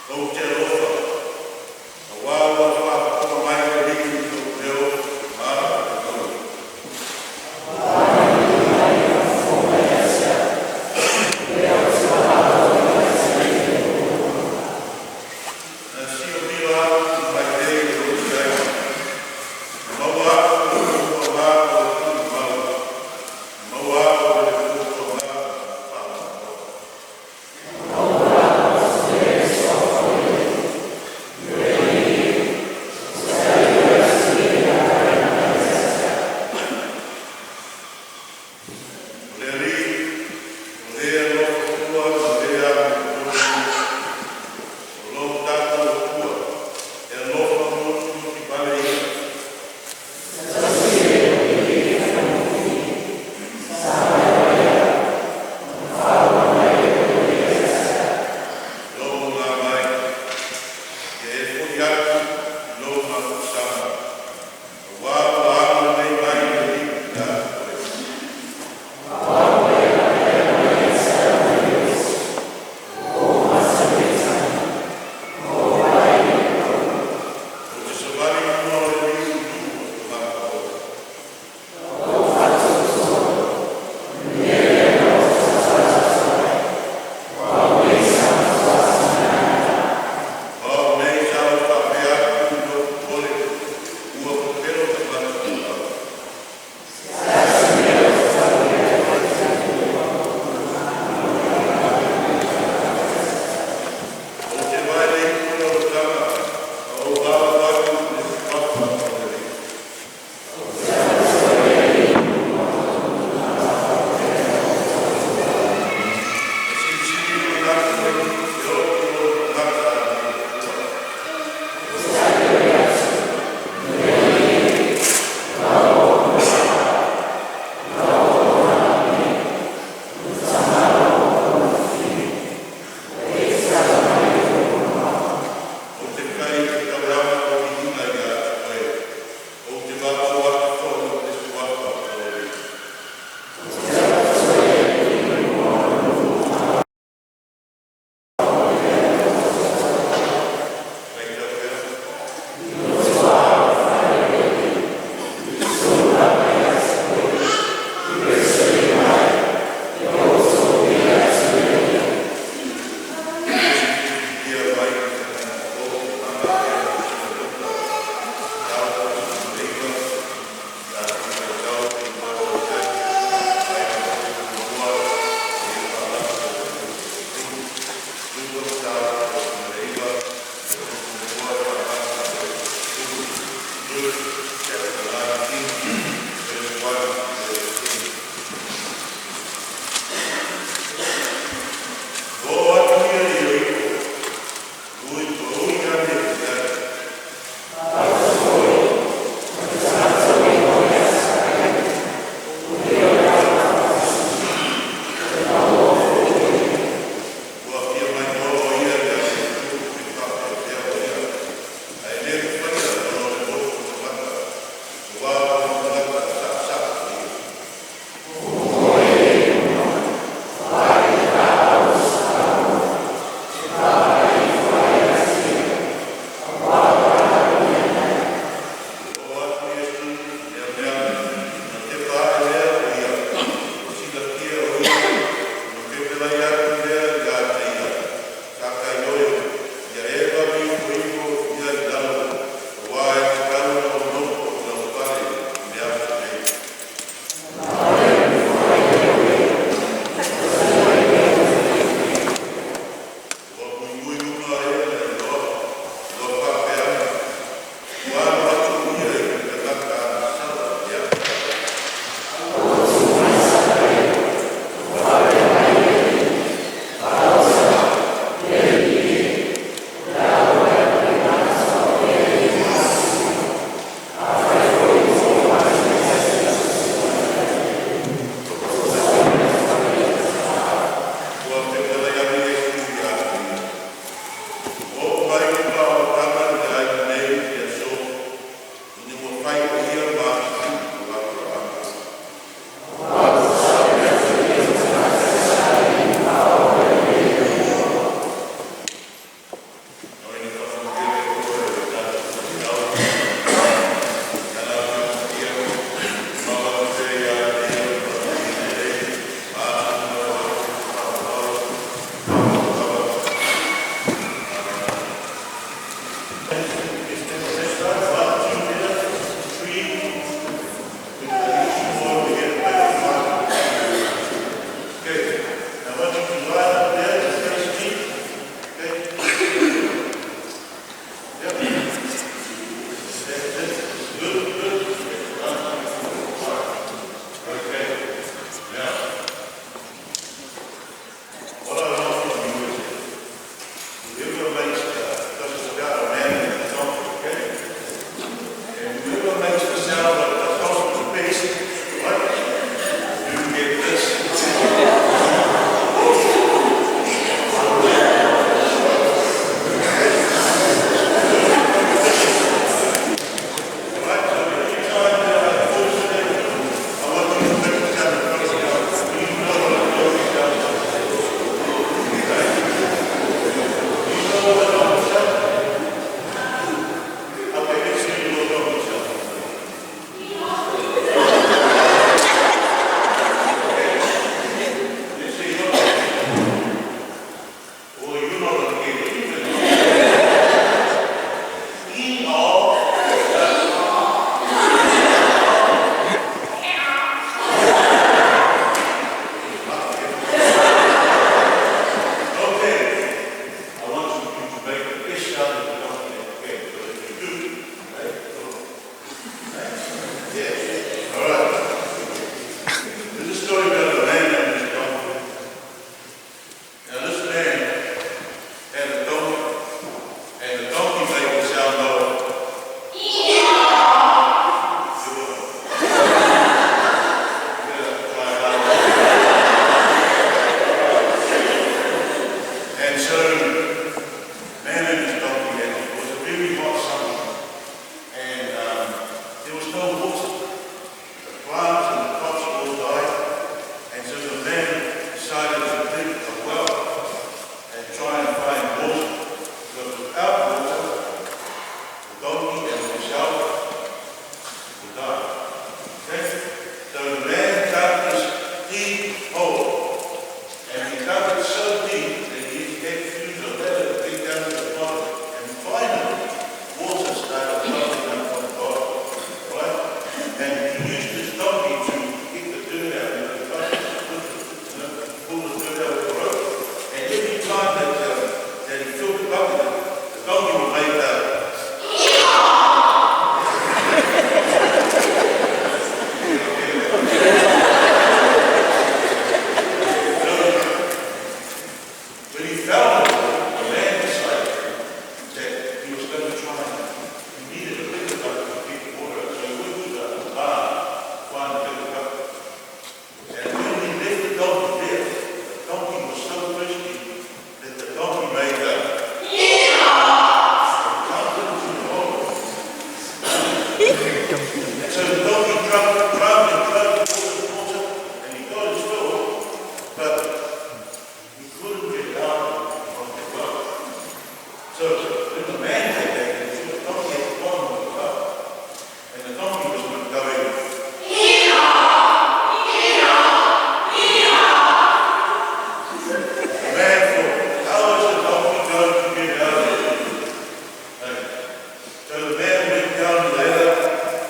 Ou te alofa auā ua faafofoga mai le Alii i lou leo ma ala Na siomio atu i mailei e oti ai, na maua atu i le puapuaga o le tulimau, na maua atu e le puapuaga ma faamauamau. O le Alii o le alofa tua ma le amiotonu, o lo tatou Atua, e alofa motumotu vale Ia. I lou tulai mai, ia e foi atu i lou mapusaga, aua ua agalelei mai le Alii ia te oe. Ou te savali i luma o le Alii i nuu o tagata ola. O au nei sa ou faapea atu i lou popole, ‘Ua pepelo tagata a pau.’ Ou te vae le ipu o le olataga ma ou valaau atu i le Suafa o le Alii. E silisili le manatu o le nuu e oti i lo le tagata a le Atua. Ou te fai i le taulaga lau viiga ia te Oe, ou te valaau atu foi i le Suafa o le Alii. mai le faaolataga i le aiga nei i le aso, ina ua fai o ia ma asotupu o Aperahama. Ina faamanuia le Atua i lo tatou tapuaiga, i Lana Afioga Paia, maua atu pea ia te ia le faamanuiaga lelei ma ana atugalu faaaloalo lava. Amene. One, two, three. We can use two more to get back to one. Okay, now I want you to line up there to face me. Okay? Yep. That's it. Good, good. Okay. Now, what I want from you is whoever makes the, because it's about a man and a donkey, okay? And whoever makes the sound of the donkey the best, right? You get this. Right, so every time that I voice it, I want you to make the sound of donkey. Do you know what a donkey sounds like? Okay. Do you know what a donkey sounds like? Okay, let's hear your donkey sound. Okay. Let's see your donkey sound. Oh, you're not going to get anything. E-R. Okay. I want you to make the best sound of the donkey that you can. So if you do, right? Yes. All right. There's a story about a man and his donkey. Now this man had a donkey, and the donkey made the sound of. Good one. You better try harder. And so, man and his donkey, and it was a very hot summer, and there was no water. The plants and the crops all died, and so the man decided to dig a well and try and find water. Because without water, the donkey and himself would die. Okay? So the man dug this deep hole, and he dug it so deep that he had to use a ladder to get down to the bottom. And finally, water started bubbling up from the bottom. Right? And he used his donkey to get the dirt out. The bucket, pull the dirt out with the rope. And every time that he filled the bucket, the donkey would make a. So, when he found it, the man decided that he was going to try and he needed a bigger bucket to get the water out. So he went to the barn to find a bigger bucket. And when he left the donkey there, the donkey was so thirsty that the donkey made a jumped into the hole. And so the donkey drank, drank and drank water, water, and he got his fill, but he couldn't get out of the well. So when the man came back, he saw the donkey at the bottom of the well. And the donkey was going, The man thought, how is the donkey going to get out of here? Hey. So the man went down the ladder,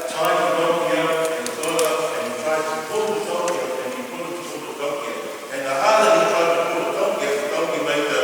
tied the donkey up, and got up and he tried to pull the donkey up, and he couldn't pull the donkey up. And the harder he tried to pull the donkey up, the donkey made the.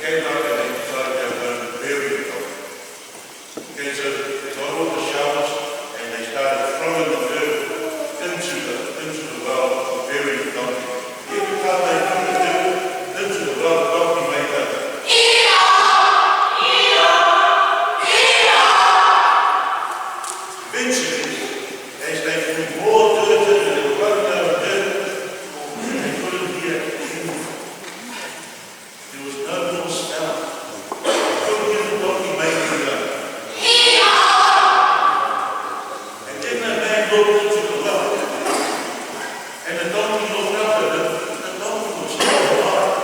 Came up and they decided they were going to bury the donkey. Okay, so they got all the shovels and they started throwing the dirt into the well to bury the donkey. Every time they threw the dirt into the well, the donkey made a. Eventually, as they threw more dirt in and they were running out of dirt, they couldn't hear anything. There was no more sound. They couldn't hear the donkey making a. And then the man looked into the well, and the donkey looked up at him. The donkey was still alive.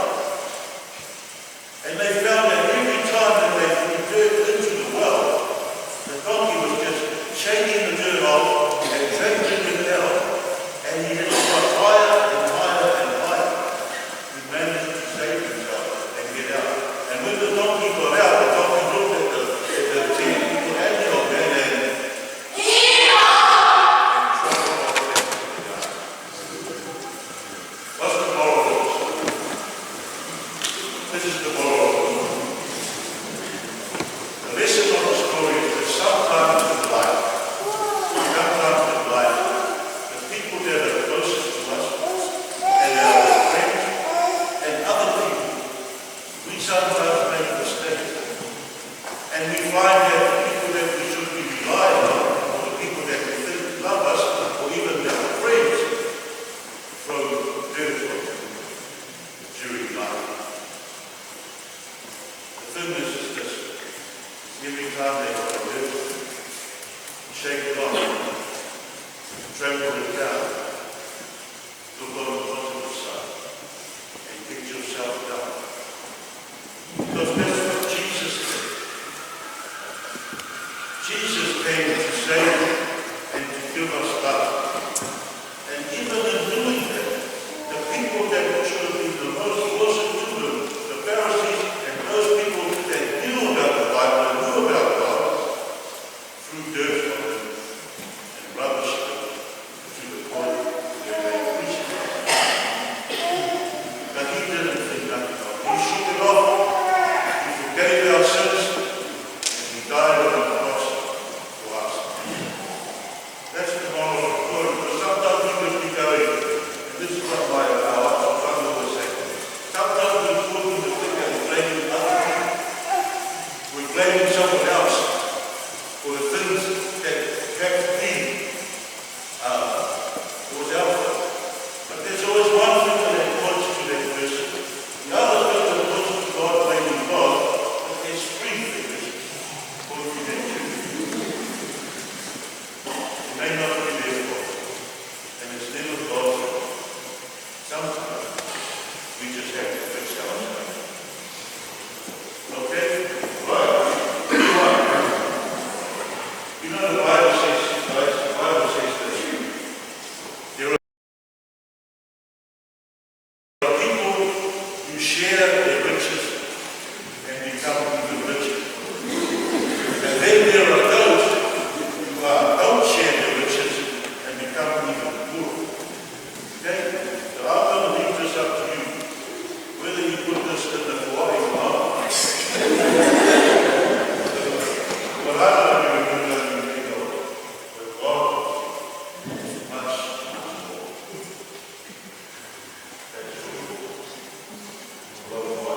And they found that every time that they threw dirt into the well, the donkey was just shaking the dirt off and trampling it out, and he just got higher and higher and higher. He managed to save himself and get out. And when the donkey got out, the donkey looked at the 10 people and the old man and trotted off back to the garden. What's the moral of the story? This is the moral of the story. The lesson of the story is that sometimes in life, the people that are closest to us and our friends and other people, we sometimes make mistakes. And we find that the people that we should be relying on, or the people that we think love us, or even our friends, throw dirt on them during life. The thing is this: every time they throw dirt, shake it off, trample it down, look on the positive side, and get yourself down. Because that's what Jesus did. Jesus came to save and to give us love. And even in doing that, the people that should have been the most closer to him, the Pharisees and those people that knew about the Bible and knew about God, threw dirt on him and rubbished him to the point where they crucified him. But he didn't think nothing of it. He shook it off. He forgave our sins and he died on the cross for us. That's the moral of the story. Because sometimes we must be going, and this is what our father always say. Sometimes we're talking the thing and blaming other people. We're blaming someone else for the things that perhaps we was our fault. But there's always one finger that points to that person. The other finger points to God, blaming God. But there's three fingers pointing at you. It may not be their fault, and it's never God's fault. Sometimes we just have to fix ourselves. Okay? Right. Right. You know the Bible says, guys, the Bible says this. There are people who share their riches and become even richer. And then there are those who don't share their riches and become even poorer. Okay? So I'm going to leave this up to you. Whether you put this in the Hawaii or not. But I don't know you know, but God is much, much more. That's all.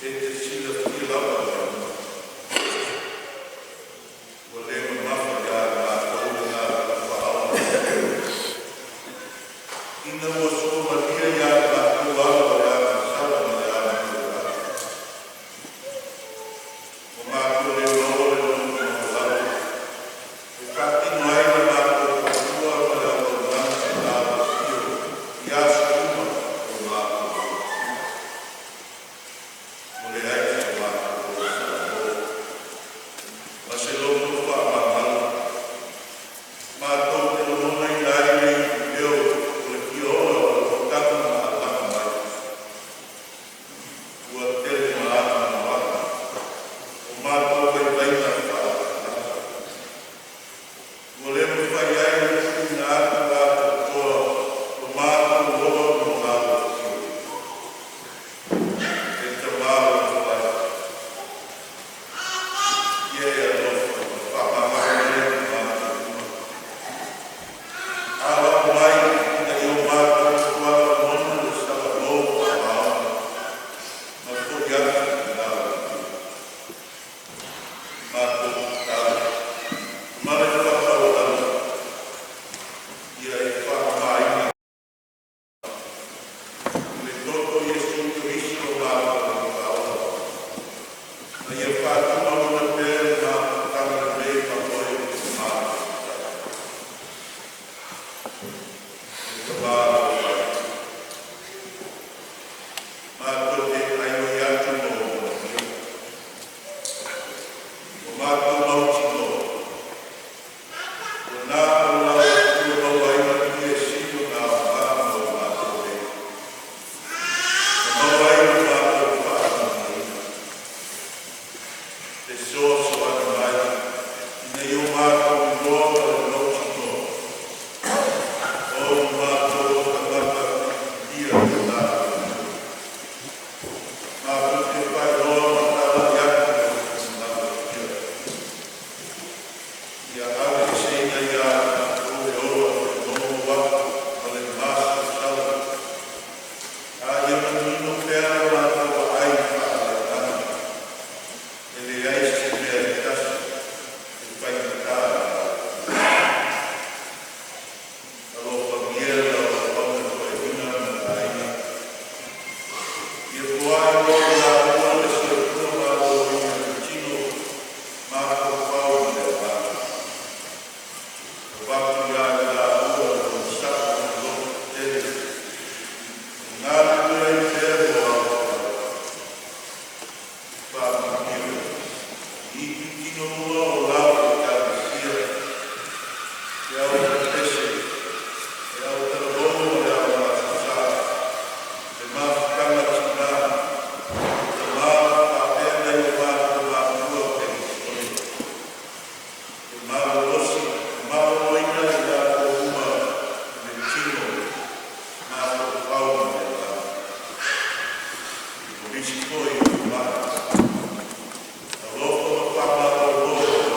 E te silafia lava le Atua, ua le mamafa ia i matou le galuega faaola, ina ua suamalie ia i matou ala o le agasala ma le amiolevalu. Ua matou le maua le loto maualalo e faatino ai le matou tautua ma le auaunaga i le va i aso uma o lo matou ola. Ua leai so matou loto salamo ma se loto faamagalo matou te lagonaina ai le iuleo o le fia ola o le olataga maalaga mai. Ua tele ma anoanoai o matou vaivaiga faaletagata ua le mafai ai ona tuuina atu atoatoa lo matou ola mo lau Afio. E Tama alofa e, ia e alofa ma faamagalo mai i matou uma. Aoao mai ina ia o matou matua lagona le salamo faamaoni ma foi atu i lau Afio. Matou tatalo ma le faamaualalo, ia e faamamaina i le toto o Iesu Keriso lo matou Alii Faaola, ma ia faatumauina pea le mafutaga lelei ma Oe lo matou Taitai. E Tama alofa e, matou te aioi atu mo ou manuia. Ua matou mautinoa, ua na o lau afio e maua ai manuia e sili ona aoga mo i matou nei, ma maua ai lo matou faamanuiaina. Fesoasoani mai ina ia o matou iloa ma le mautinoa, o ni matou o tagata filifilia e le La Atua. Matou te faailoa ma talai atu Lou finagalo paia, ia aveeseina ia i matou le ola o le nomonoa'i ma le masalosalo, a ia manino pea la matou vaai faaleagaga, e leai se mea e tasi e faigata i lau Afio. Alofagia lau auauna toeaina ma ona aiga, ia foai mo i laua le soifua maloloina i le tino, mafaufau ma le agaga. Avatu ia i laua le onosai ma le lototetele e galulue ai pea mo aoaoga. Faamanuia i itutino uma o lau Ekalesia, le autelapese, le autalavou ma le augasasa, le mafutaga a tina ma tama faapea nai o matou matua penisione. Ia malolosi maloloina i latou uma i le tino, mafaufau ma le agaga. O nisi foi o ma'i, alofa ma faamalolo.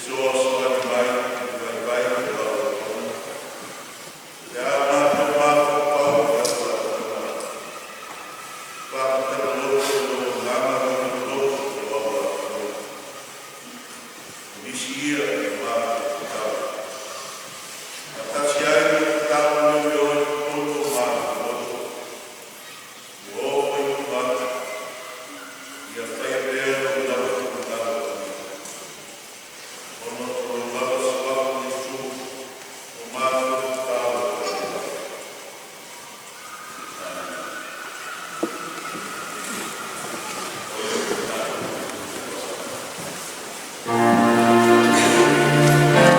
Fesoasoani mai i le vaivai o lau auauna, pe a matou mafaufau i au lafo, Faamatala loto i lou agaga manino o au lafo. O nisi ia ua matou tatalo, faatasi ai ma le tatalo leo i totonu o matou loto. Ua oo i tua atu, ia faia pea lou lava finagalo aloaia. Ona o lou lava Suafa Iesu, o matou tatalo atu ai. Amene.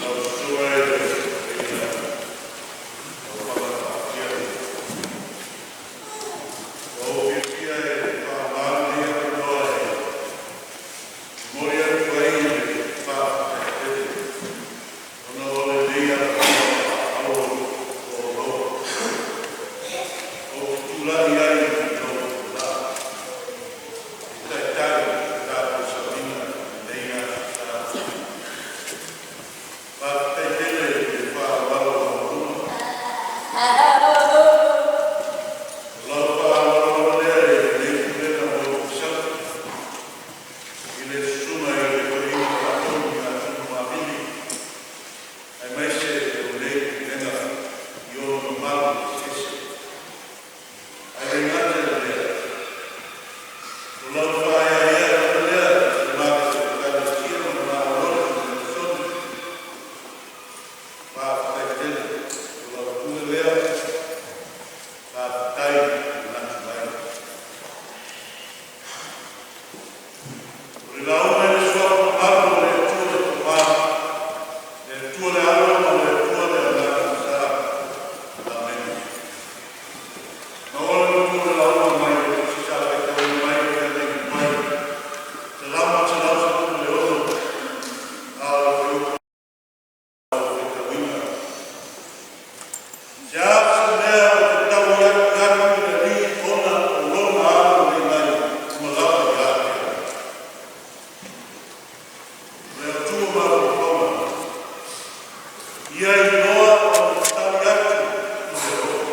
Lau susuga i le Toeaina Laufaga Tauatia. Ua ou fiafia e faaaoga lenei avanoa e momoli atu ai le faafetai tele ona o lenei avanoa faaauro ua ou maua. Ou te tulai ai i lou tulaa e taitai le tatou sauniga i lenei aso taua. Faafetai tele i le faaaloalo maualuga. O lau faaaloalo lava lea i lenei Pulega motusia i le susuga i le Toeaina Faatonu ia Tino Mavili aemaise o lenei Pulega i ona mamalu eseese. Ae le gata i lea, o lau faaeaea lava lea i le matou Ekalesia ma le ma Lotu i Arizona. Faafetai tele o lau pule lea, faafetai le manatu mai. O le lauga i le suafa mamalu o le Atua le Tama, le Atua le Alo ma le Atua le Agaga Sa. Amene. Maua le loto le lauga mai le Tusi sa faitauina mai le feagaiga tuai, Salamo 116, a o le fuaiupu faitauina. Se a se mea ou te tau atu i le Alii ona o lona agalelei mai ua lava ia te au. O le Atua mafaufauga, ia iloa ona tali atu i le alofa.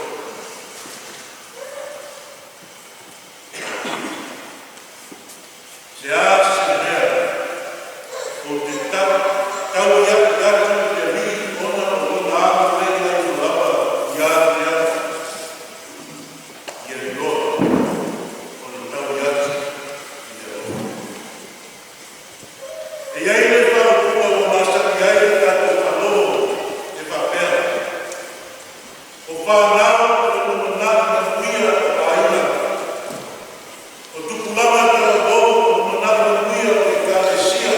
Se a se mea ou te tauakiaki atu i le Alii ona o lona agalelei mai ua lava ia te au, ia iloa ona tali atu i le alofa. E i ai le faaupuga ua masani ai le tatou faalogo e faapea, o fanau o le lumanai manuia o aiga, o tupulaga talavou o lumanai manuia o ekalesia,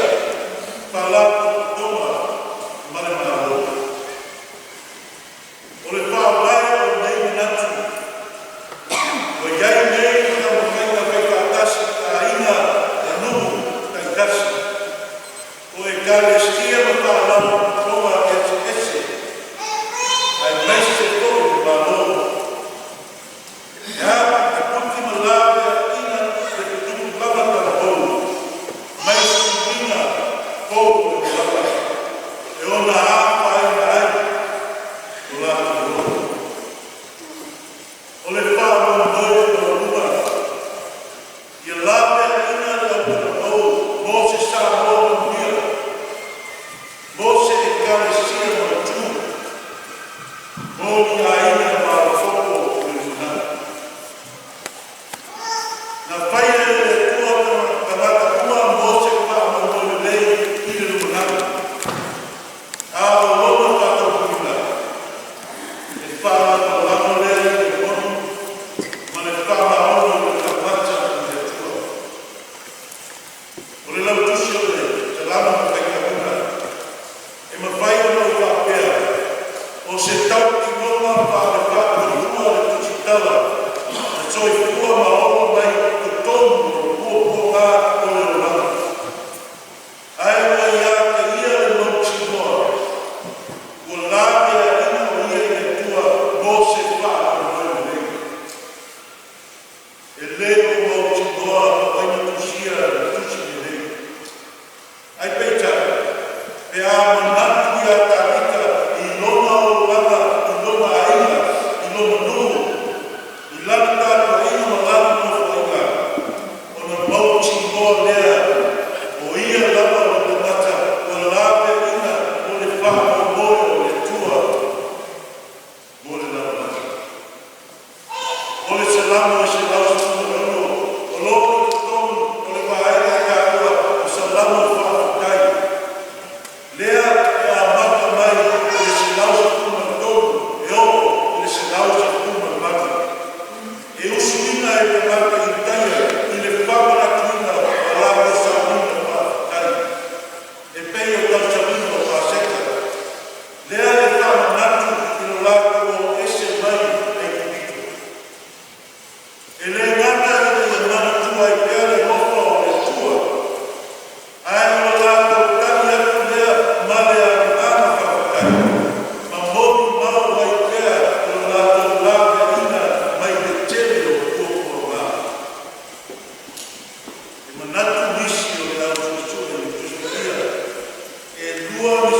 faalapotopotoga ma le Malo. O le faavae o nei manatu, ua i ai nei le taumafaiga faifaatasi a aiga ma nuu taitasi, o ekalesia ma faalapotopotoga eseese, aemaise foi o le Malo, e aputiputi ma laveaina le tupulaga talavou mai i suiga fou o le olaga e ono afaina ai lo latou ola. O le faamoemoe maualuga ia laveaina le autalavou mo se Samoa manuia, mo se ekalesia mautu, mo ni aiga maopoopo o le lumanai. Na faia e le Atua tagata uma mo se faamoemoe lelei i le lumanai, a o lona faataunuuina, e faalagolago lea i le moni ma le faamaoni o le tagata i le Atua. O le lautusi o le Salamo na faitauina, e mafai ona ou faapea, o se tautinoga faale-faatuatua le tusitala na soifua ma ola mai totonu o puapuaga o le olaga, ae ua ia te ia le mautinoa ua laveaina o ia e le Atua mo se faamoemoe lelei. E le o mautinoa po o ai na tusia le tusi lenei. Ae peitai, pe a manatu ia Tavita i lona olaga, i lona aiga, i lona nuu, i lana tapuaiga ma lana nofoaiga, ona mautinoa lea o ia lava o le tagata ua laveaina mo le faamoemoe o le Atua mo le lalolagi. O le Salamo e 116 o lo o i totonu o le vaega e taua o Salamo Faafetai, lea e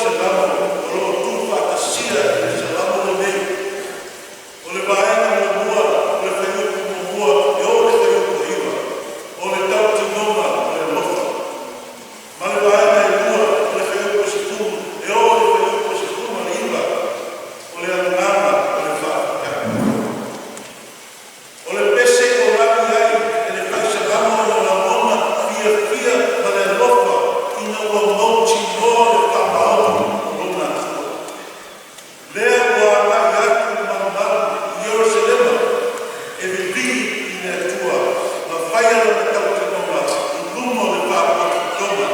Salamo o lo o tuufaatasia e le Salamo lenei. O le vaega muamua o le fuaiupu 1 e oo i le fuaiupu 9, o le tautinoga o le alofa. Ma le vaega e 2 o le fuaiupu 10 e oo i le fuaiupu 19, o le agaga o le faafetai. O le pese ua lagi ai e le Fai Salamo ona lagona fiafia ma le alofa ina ua mautinoa le faamaoni o lona Atua, lea ua agai atu i le malumalu i Yerusalema e vivii i le Atua ma faia lana tautinoga i luma o le faalapotopotoga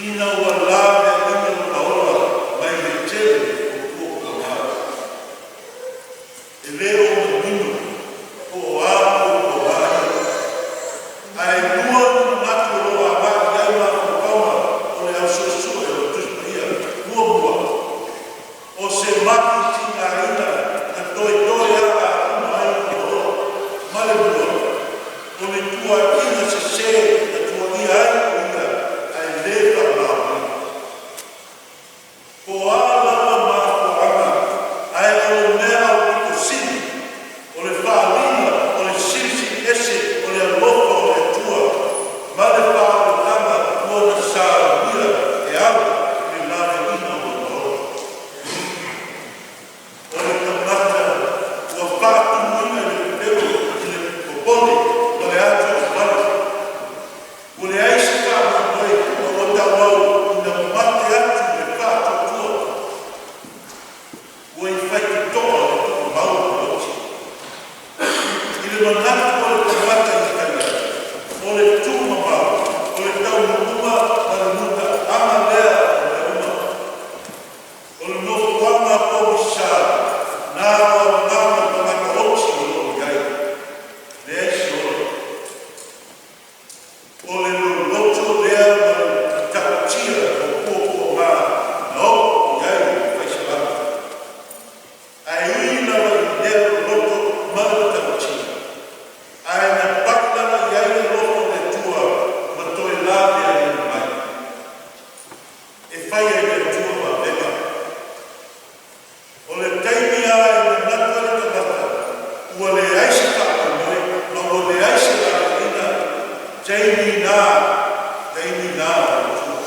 ina ua laveaiina lona ola mai le tele o puapuaga. E le o manino po o a puapuaga ia, ae lua ni manatu o lo o agai i ai mafaufauga o le au suesue o le Tusi Paia. Muamua, o se mati tigaina na toetoe a uma ai ona ola. Ma le lua, o ni tuuaiga sese na tuuaia ai o ia ae le faamaonia. Po o a lava mafuaaga, ae o le mea aupito sili o le faaaliga o le Silisili Ese o le alofa o le Atua ma le faaolataga ua na saunia e ala i le laveaiina o lona ola. O le tagata ua faatumuina i le pepelo i le popole ma le atu atugalu, ua leai se faamoemoe ma ua tauau ina mate atu i le faatuatua, ua i faitotoa le tuumau o le oti. I le manatu o le tagata i tai, o le tuumamao, o le taunuuga ma le mutaaga lea o mea uma. O le nofoaga pogisa na o agaga o tagata oti o lo o i ai, leai se ola. O le loloto lea ma le matautia o puapuaga na oo i ai le fai Salamo. Ae ui lava i lea loloto ma le matautia, ae na pai lava i ai le alofa o le Atua ma toe laveaiina mai. E fai e le Atua vavega. O le taimi lava e manatu ai le tagata ua leai se faamoemoe ma ua leai se laveaiga, taimi na, taimi na o le Atua.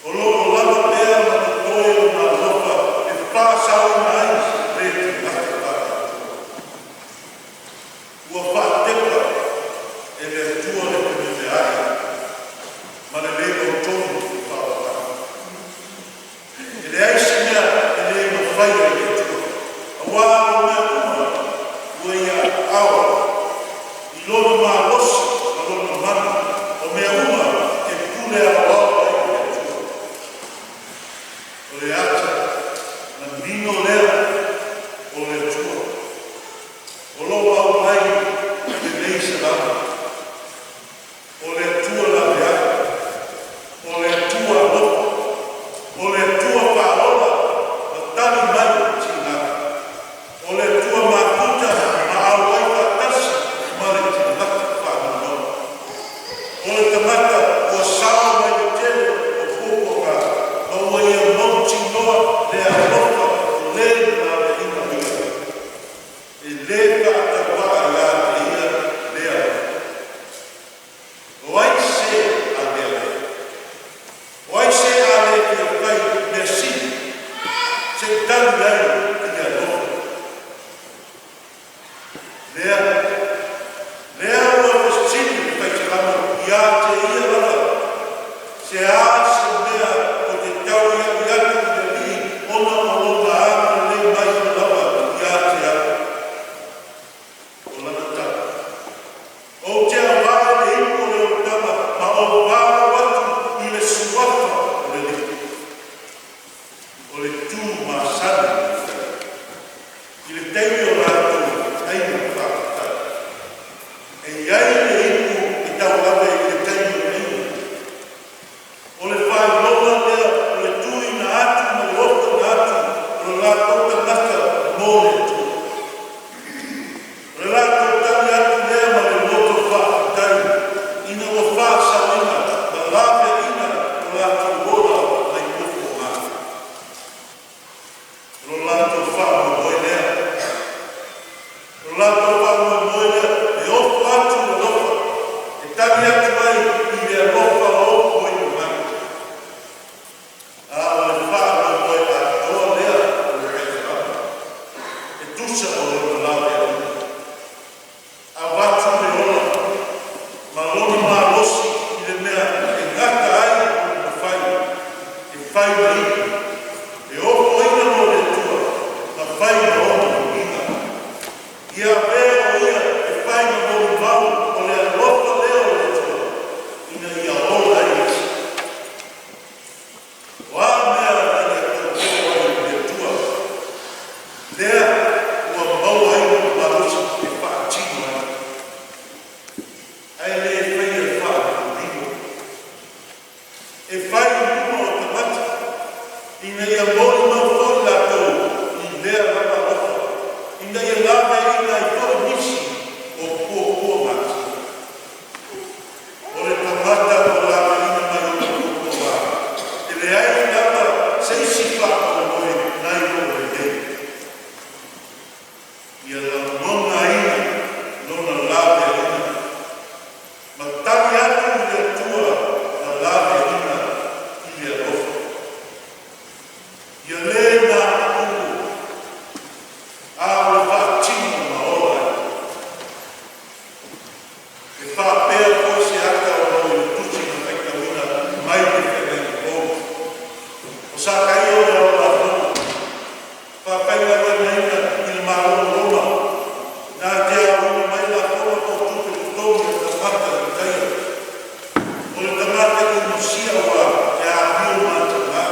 O lo o lava pea ma totoe Lona alofa e faasaoina ai le tagata faatuatua. Ua faatepa e le Atua le fememeai ma le le mautonu i le faaolataga. E leai se mea e le mafaia i le Atua, auā o mea uma ua ia aao i lona malosi ma lona mana. O mea uma e pule aoao ai le Atua. O le ata manino lea o le Atua o lo o aumai i lenei Salamo. O le Atua laveai, o le Atua alofa, o le Atua faaola ma tali mai i tiga, o le Atua mafuta ma auai faatasi ma le tagata faanoanoa. O le tagata ua sao mai le tele o puapuaga ma ua ia mautinoa le alofa o le na laveaiina o ia. E le faatauvaa ia te ia lea alofa. O ai se a le alofa? O ai se a le fia fai mea sili se i tali ai i le alofa? Lea ua fesili le Fai Salamo ia te ia lava, se a se mea ou te tauiai atu i le Alii ona o Laveaiina, e ofoina loa le Atua ma fai ma ona viiga. Ia avea o ia e fai ma molimau o le alofa lea o le Atua, ina ia ola ai nisi. O a mea na ia tauto ai i le Atua, lea ua maua ai lona malosi e faatino ai, ae le faia faalilolilo. E fai i luma o tagata, ina ia molimau foi latou i lea lava alofa, ina ia laveaiina ai foi nisi o puapuaga. O le tagata ua laveaiina mai ona puapuaga, e leai lava se isi faamoemoe nai lo lenei, ia lagonaina lona laveaiina ma tali atu i le Atua na laveaiina i le alofa. Ia le na o upu, a o le faatino ma ola ai. E faapea foi se ata o lo o i le tusi na faitauina mai le Feagaiga Fou. O Sakaia o le ao lafoga, faafaigaluegaina i le Malo o Roma, na te aoina mai lafoga po o tupe totogi a tagata Iutaia. O le tagata Iunisia ua te afio ma ataga,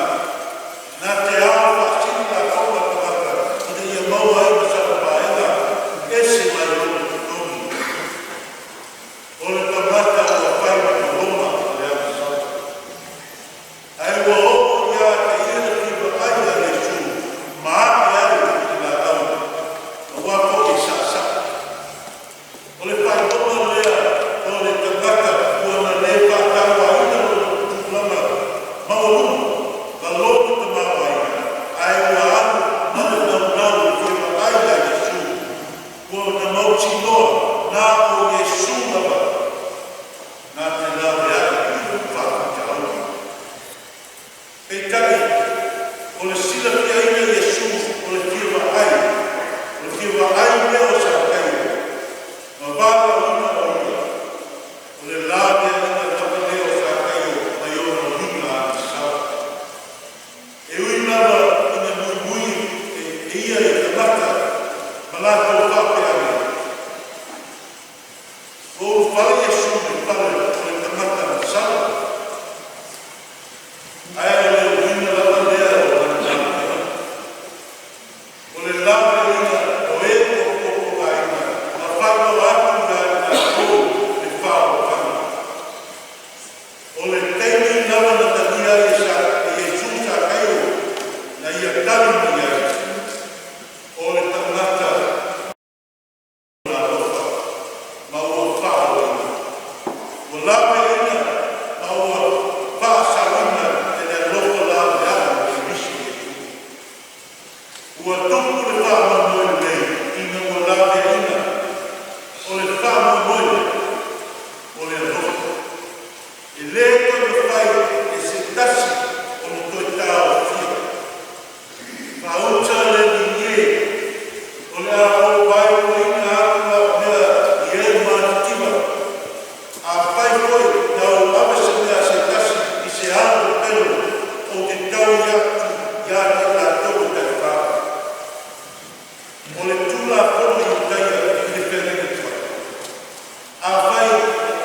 na te ao faasili lafoga a tagata ina ia maua ai ma sana vaega ese mai lona totogi. O le tagata ua fai ma Roma o le agasala. Ae ua oo ia te ia le fia vaai ia Iesu ma ake ai i le laau, aua foi e sa'asa'a. O le faailoga lea o le tagata ua na le faatauaina lona tulaga maualuga ma lona tamaoaiga, ae ua alu ma le naunau e fia vaai ia Iesu, ua na mautinoa na o Iesu lava na te laveai i faafitauli. Peitai, o le silafiaina e Iesu o le fia vaai lea o Sakaio ma valaauina o ia, o le laveaiina lava lea o Sakaio mai ona uiga agasala. E ui lava ina muimui ia i tagata ma latou faapea ane, “Ua ulufale Iesu i le fale o le tagata agasala,” ae o le uiga lava lea o lana laveaiga, o le laveaiina o e ua puapuagaina, ma faailoa atu ia i latou le faaolataga. O le taimi lava na talia ai e Iesu Sakaio na ia tali mai ai, “O le tagata ua na alofa ma ua faaolaina, ua laveaiina ma ua faasaoina e le alofa laveai ua misi i le Atua.” Ua tupu le faamoemoe lenei ina ua laveaiina. O le faamoemoe lea, o le alofa. E le toe mafai e se tasi ona toe taofia. Faauta le ninie, o le a ou vaeluaina atu a'u mea i e matitiva. Afai foi na ou ave se mea a se tasi i se ala pepelo, ou te taui atu ia te latou e taifa. O le Tulafono a Iutaia i le Feagaiga Tuai, afai e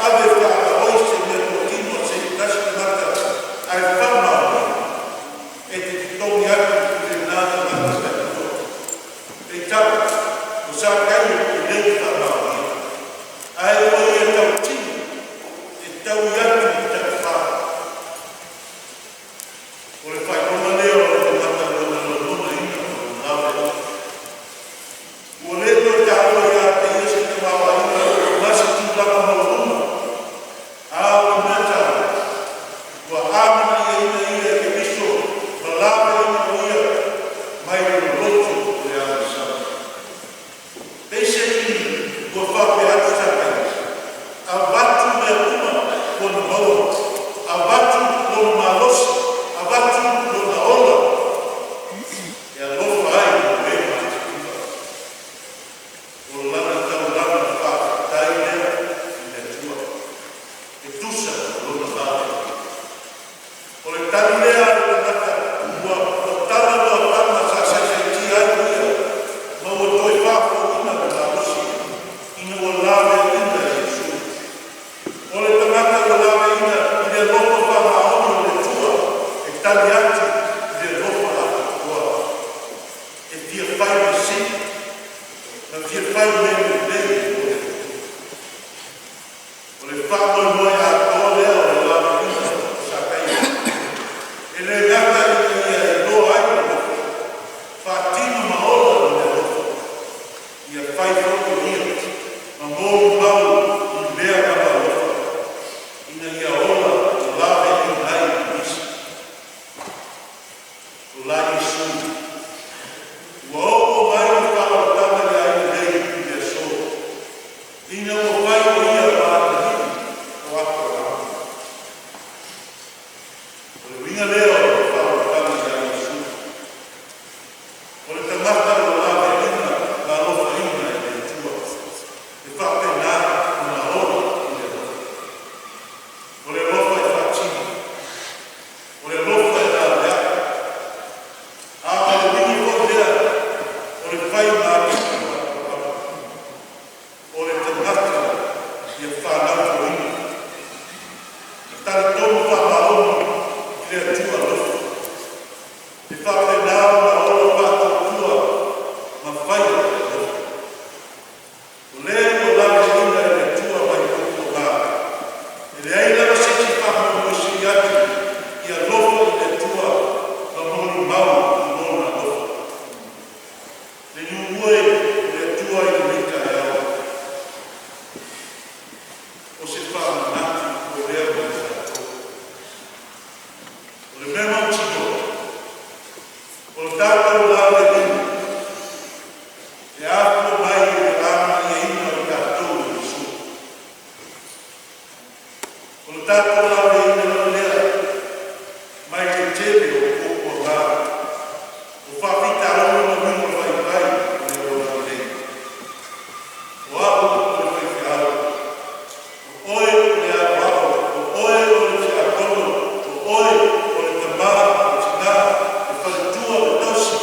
ave faagaoi se meatotino a se tasi tagata ae faamaonia, e te totogi atu i lena tagata tailua. Peitai, o Sakaio e le i faamaonia, ae ua ia tautino e taui atu i le taifa. O le faailoga lea o le tagata ua na lagonaina lona laveaiga. Ua le toe taua ia te ia se tamaoaiga ma se tulaga maualuga, a o le mea taua, ua amanaiaina ia e Keriso ma laveaiina o ia mai le loloto o le agasala. Peiseai ua faapea atu Sakaia, “Avatu mea uma ua na maua, avatu lona malosi, avatu atu i le alofa atoatoa, e fia fai mea sili ma fia fai mea lelei mo le atunuu. O le faamoemoe atoa lea o le laveaiina o Sakaia, e le gata ina ia iloa ai le alofa, faatino ma ola le alofa, ia fai foi o ia ma molimau i lea lava alofa, ina ia ola ma laveaiina ai ma nisi. O la Iesu, ua oo mai le faaolataga i le aiga nei i le aso, ina ua fai o ia ma atalii o Aperahama. O le uiga lea o le faaolataga ia Iesu, o le tagata ua laveaiina ma alofaina e le Atua, e faapena ona ola i le alofa. O le alofa e faatino, o le alofa e laveai, a o le uiga foi lea o le fai ma atalii o Aperahama, o le tagata ia fanau toaina, ma talitonu faamaoni i le Atua alofa, e faapena ona ola faatuatua ma fai le alofa. O le ua laveaiina e le Atua mai puapuaga, e leai lava se isi faamoemoe sili atu ia alofa i le Atua ma molimau i Lona alofa. Le nuu e o le Atua i lenei taeao, o se faamanatu foi lea mo i tatou. O le mea mautinoa, o le tatou laveaiina, e afua mai i le agamaiaina o tatou e Iesu. O le tatou laveaiina lava lea mai le tele o puapuaga, o faafitauli ma uiga vaivai o le olaga nei. O au o le faifeau, o oe o le a'oa'o, o oe o le tiakono, o oe o le tama, o le tina, le faletua, le tausi,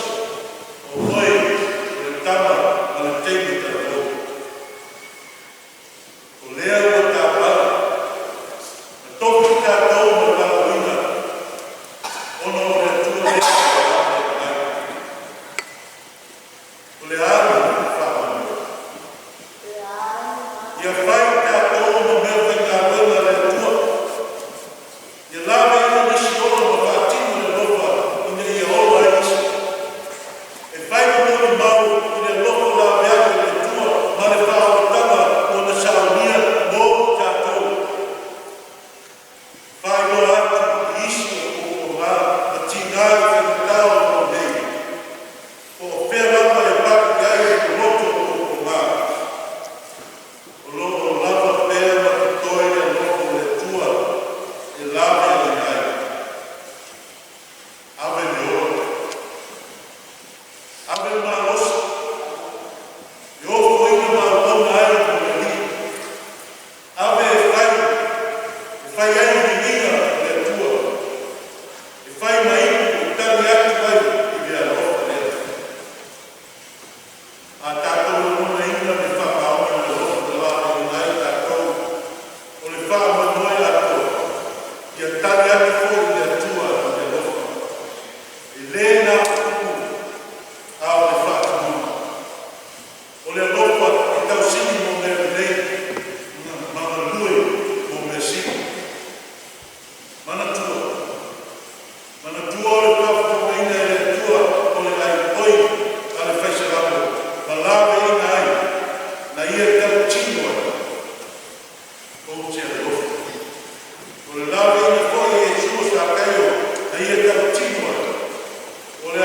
o oe o le tama ma le teine talavou. O lea ua taapai na tofi i tatou mo le valaauina, ona o le Atua lea ua laveai mai. O le a le faamoemoe? Ia fai tatou ma meafaigaluega a le Atua, ia laveaiina nisi ola ma faatino le alofa ina ia ola ai isi, e fai ma molimau i le alofa laveai o le Atua ma le faaolataga ua na saunia mo i tatou. Faailoa atu i isi o puapuaga ma tiga ma faigata o le olaga nei, po o fea lava e pai ai le loloto o puapuaga, o lo o lava pea ma totoe le alofa o le Atua e laveaiina ai. Ave le ola, ave le malosi e ofoina ma auauna ai mo le Alii. Ave e fai ai le viiga o le Atua, e fai ma ipu e tali atu ai i le alofa lea. A tatou lagonaina le faamaoni o le alofa na laveaiina ai tatou, o le faamoemoe atoa ia tali atu foi le Atua i le alofa. E le na o upu a o le faatinoga. O le alofa e tausili mo mea lelei ma galue mo mea sili. Manatua, manatua o le faafofogaina e le Atua o le aioi a le Fai Salamo ma laveaiina ai, na ia tautino ai, “Ou te alofa.” O le laveaiina foi e Iesu o Sakaio na ia tautino ai, “O le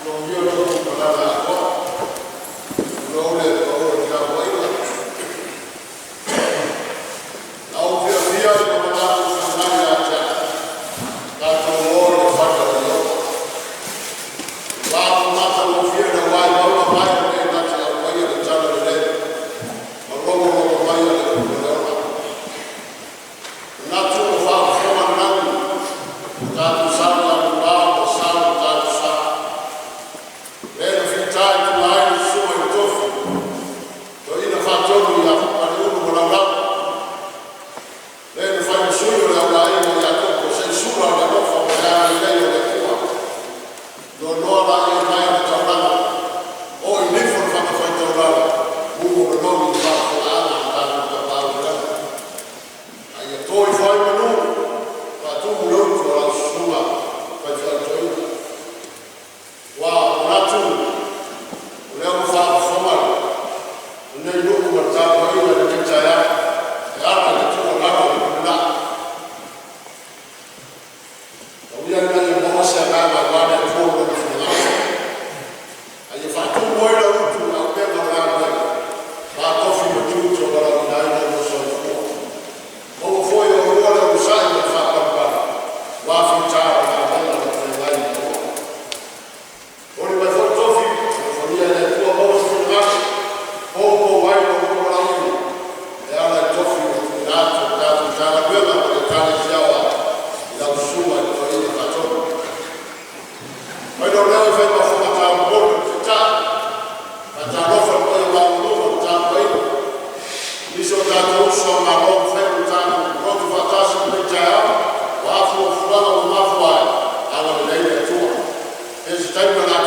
Ia, ou te tulai atu i lou ava ma le faaaloalo e momoli atu ai le agaga faafetai tele i le tatou Chapel aemaise foi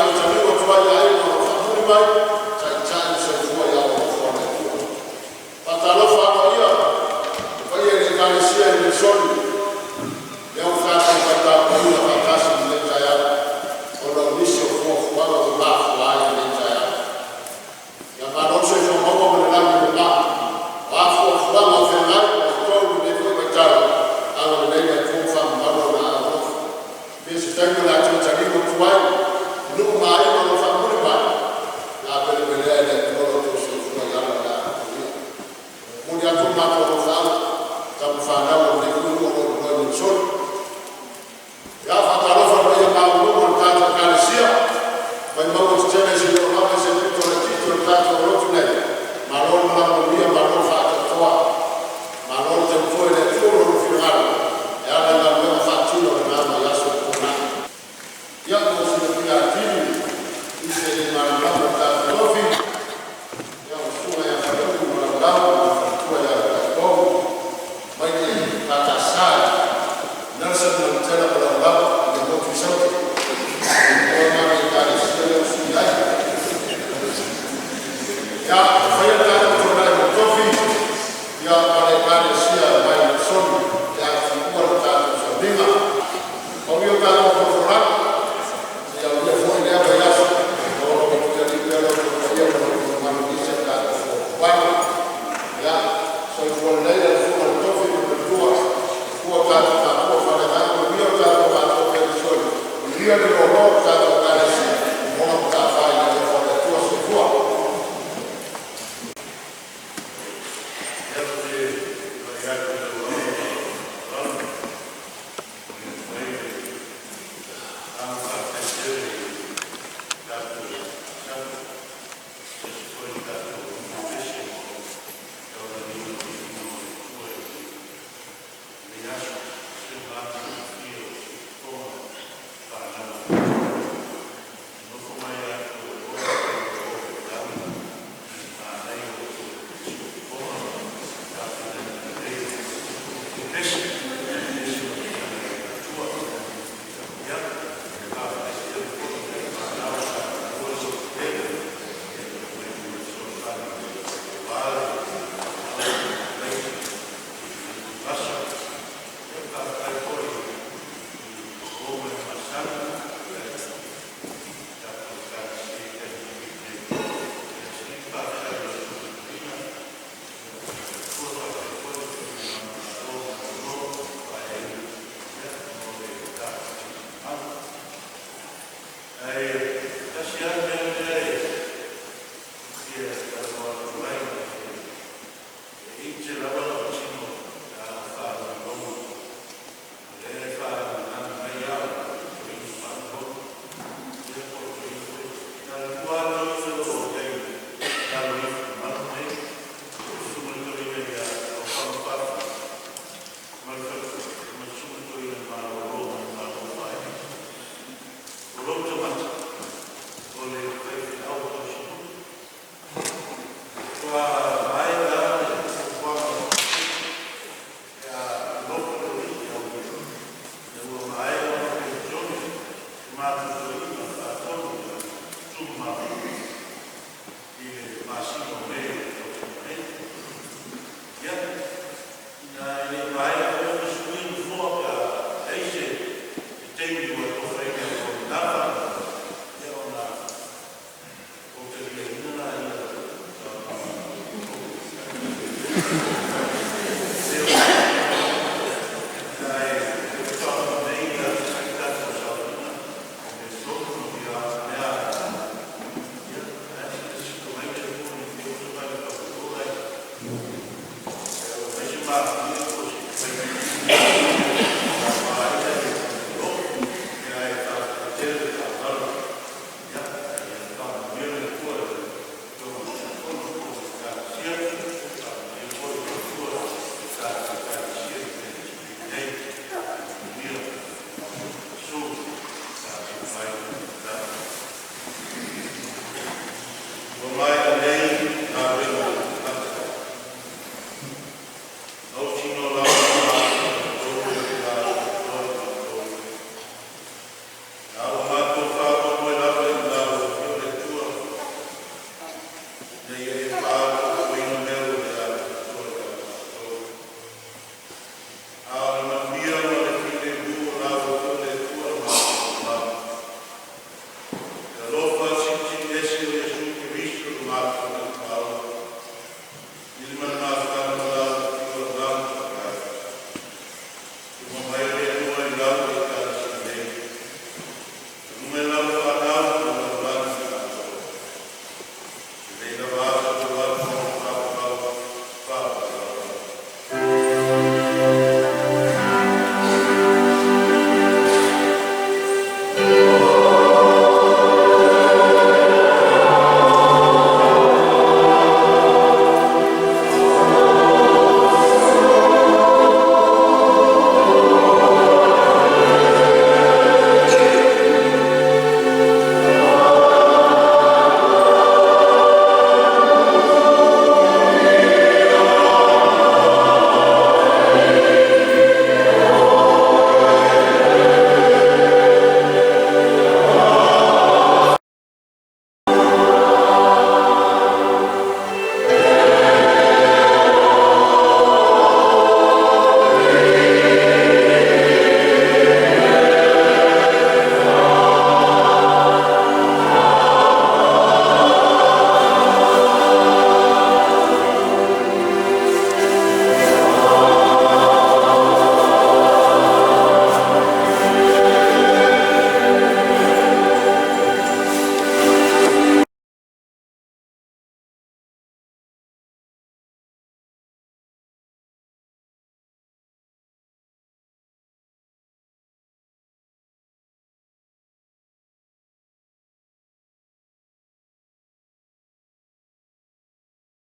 le tatou Congregation mo le taulagiina o le viiga o le Atua i lenei aso. Susu le matou afifio o Tama ma Matou toeaina faatonu ia Tuma i le masina o Me o le tausaga nei. Ia, ina ne i maea foi ona suia nofoa pe a leai se taimi.